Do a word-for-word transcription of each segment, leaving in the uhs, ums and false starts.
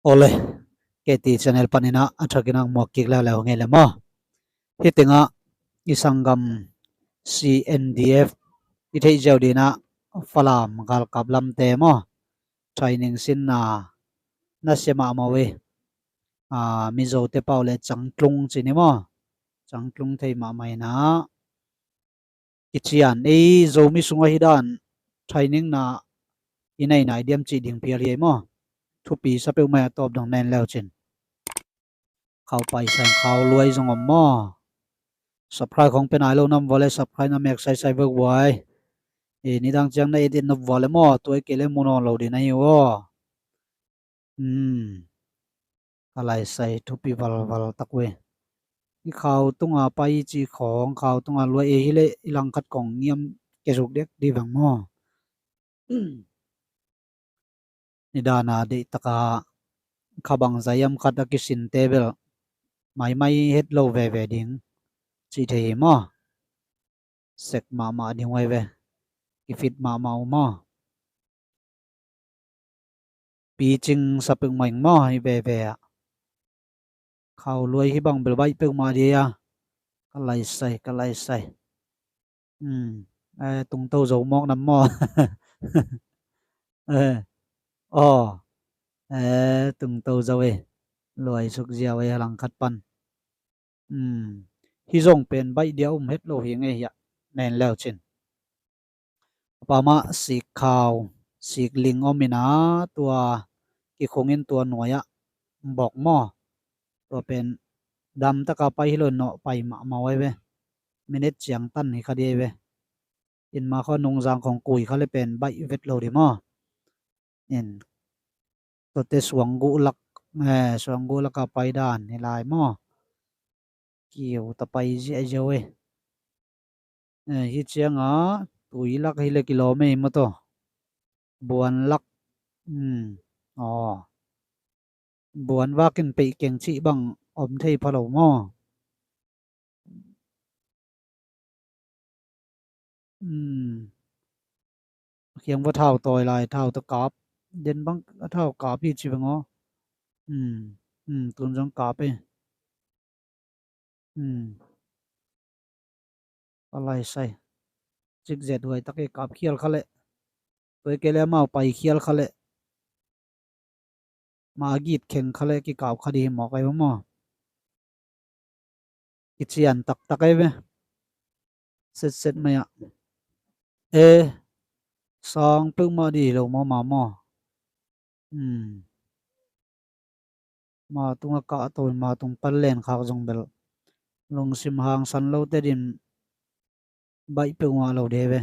Ole, K T channel panin ah a thakin ah muak kik leuleu ngei le maw. Hih tengah i sanggam C N D F i theih ziau dingin ah Falam galkap lamte maw, training sinna nasia mahmah uh hi. Mizote pau le Changtlung ci ni maw, Changtlung thei mahmah in ah kician ei Zomi sungah hi dan training na i nei nai diam cih ding phial hi ei maw. Thupi sa peuhmah a tawp dong nen leu cin. Khau paisai khau luai zong om maw. Subscribe khong pe nai lo nam vua le subscribe na mek saisai vek vuai. Nidang ciang na et et nop vua le maw, tua i kei le mu nawn lo ding na hi uh aw. Ka laisai thupi valval tak uh e. I khau tunga pai ci khong, khau tunga luai e hi le i langkhat kong ngiam kezuk dek di veng maw. Nidana deih taka khabang zaiam khat a kisinte bel maimai het lo veve ding cih thei hi maw. Sek mahmah ding uh ai ve. Kifit mahmah uh maw. Picing sa peuhmah ing maw hi veve ah. Khau luai hi bang bel baih peuhmah dih a. Ka laisai, ka laisai. Tungto zo mawk nam maw. Aw. Tungto zo e. Luai suk ziau e a langkhat pan. Hi zong pen baih dia um het lo hi ngei hiah nen leu cin. A pa mah sik khau sik ling om in ah tua kikhungin tua nuai-ah bok maw. Tua pen damtaka pai hi lo in nawh pai mahmah uh ai ve. Minute ciang tan hi kha dih ai ve. In ma khua nungzang khong kui kha le pen baih vet lo dih maw. In tuate suangguh lak, suangguh laka pai dan hi lai maw. Kiu ta pai ziahziau e. Hi cianga tui lak hi le kilawm e hi maw taw. Buan lak. Aw. Buan vakin peih keng cih bang om thei pha lo maw. A khiang va thau tawi lai, thau ta kap. Den bang a thau kap hi ci bang aw. Tun zong kap e. A laisai. Cikzet huai tak e, kap khial kha leh. Tua i kei le amau pai khial kha leh. Ma a git kheng kha leh kikap kha dih hi mawk ai maw. Kician taktak ai ve. Setset mai ah. E sang peuhmah dih hi lo maw ma maw. Ma tungah kah to in ma tung pan len khak zong bel lungsim hangsan lote din baih peuhmah lo de ve.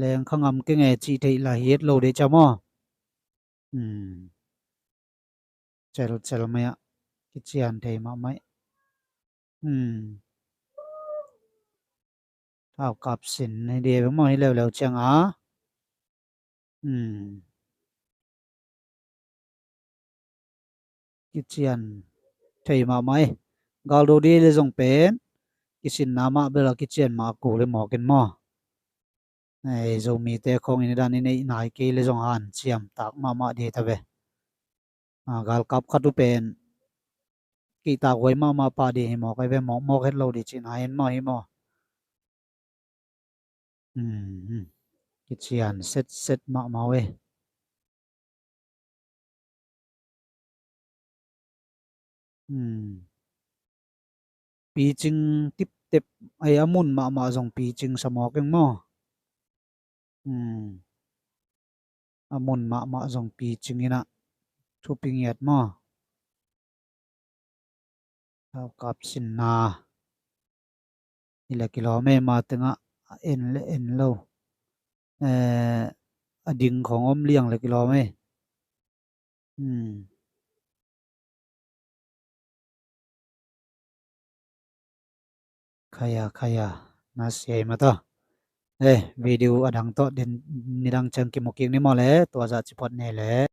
Leng kha ngam keng e cih theih la hi het lo de cia maw. Celcel mai ah kician thei mahmah. Thau kap sin hi dia beng maw hi leuleu cianga. Kician thei mahmah e. Galdo dia le zong pen kisinna mah bel a kician mah a kul hi mawk in maw. Zomite khong in dan i neih nai kei le zong hanciam tak mahmah dih ta ve. Galkap khat uh pen kihtak huai mahmah pah dih hi mawk ai ve, mawkmawk het lo dih cihna in maw hi maw. Kician setset mahmah uh e. Picing tiptep ai a mun mahmah zong picing sa mawk eng maw. A mun mahmah zong picing inah thupi ngiat maw. Thau kap sinna hi le kilawm e, ma tengah a en le en lo. A ding khong om liang le kilawm e. Khaya khaya na siai mata. E video a dang tawh den nidang ciang kimu kik ni maw le, tua zah ci phot ne le.